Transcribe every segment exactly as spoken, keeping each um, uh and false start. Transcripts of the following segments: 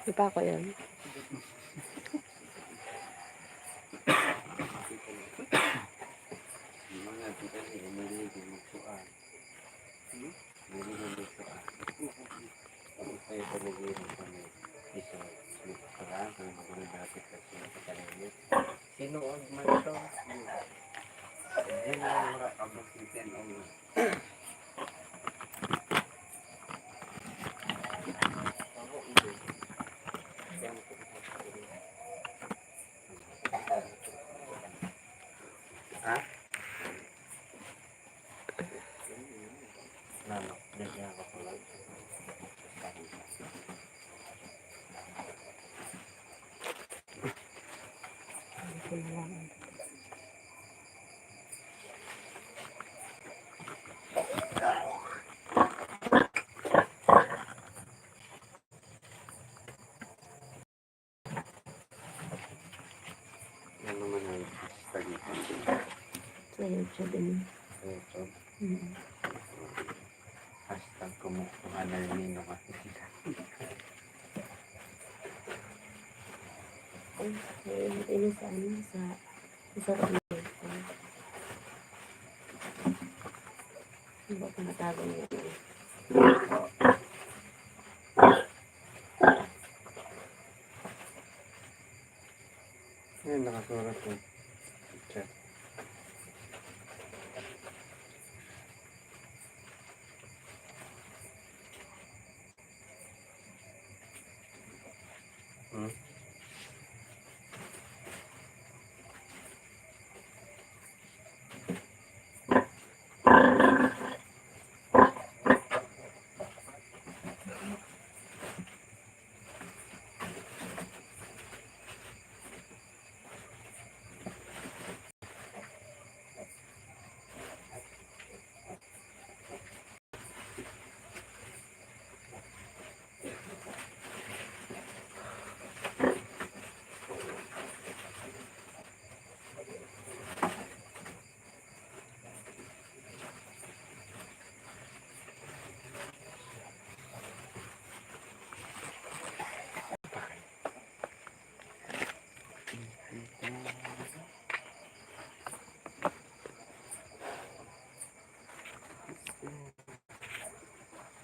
Di pa ako yun. Sino og man to? Yan ang mga kabuktitan o Ha? Nano, di niya ako tulad. Ano naman ang hashtag nito? Sa YouTube, ano? Sa YouTube? Mm. Hashtag kumukuha na rin yung mga Ay, may ini sa ano, sa, sa ano, ano ba pinatago niya? Ayun, nakasurat yung chat. Hmm?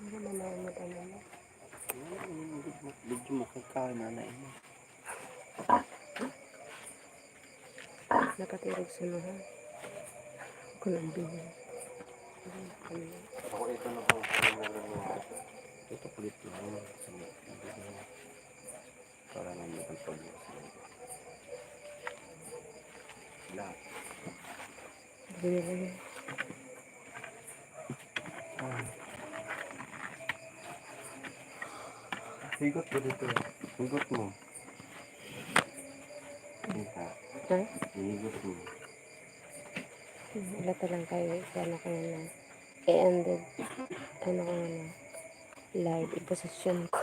Ano naman ang ano mo? Medyo makakain na na ini. Nakatirog sa mga. Ako lang din. Ako ito na po. Ito kulit lang. Para lang yung pag-, lahat. Ganyan lang. Ah. Higot mo dito. Higot mo. Kita. Ha? Higot mo. Hmm, wala pa lang kay, kay ano ko na. I-ended. Ano ko na. Live. Iposisyon ko.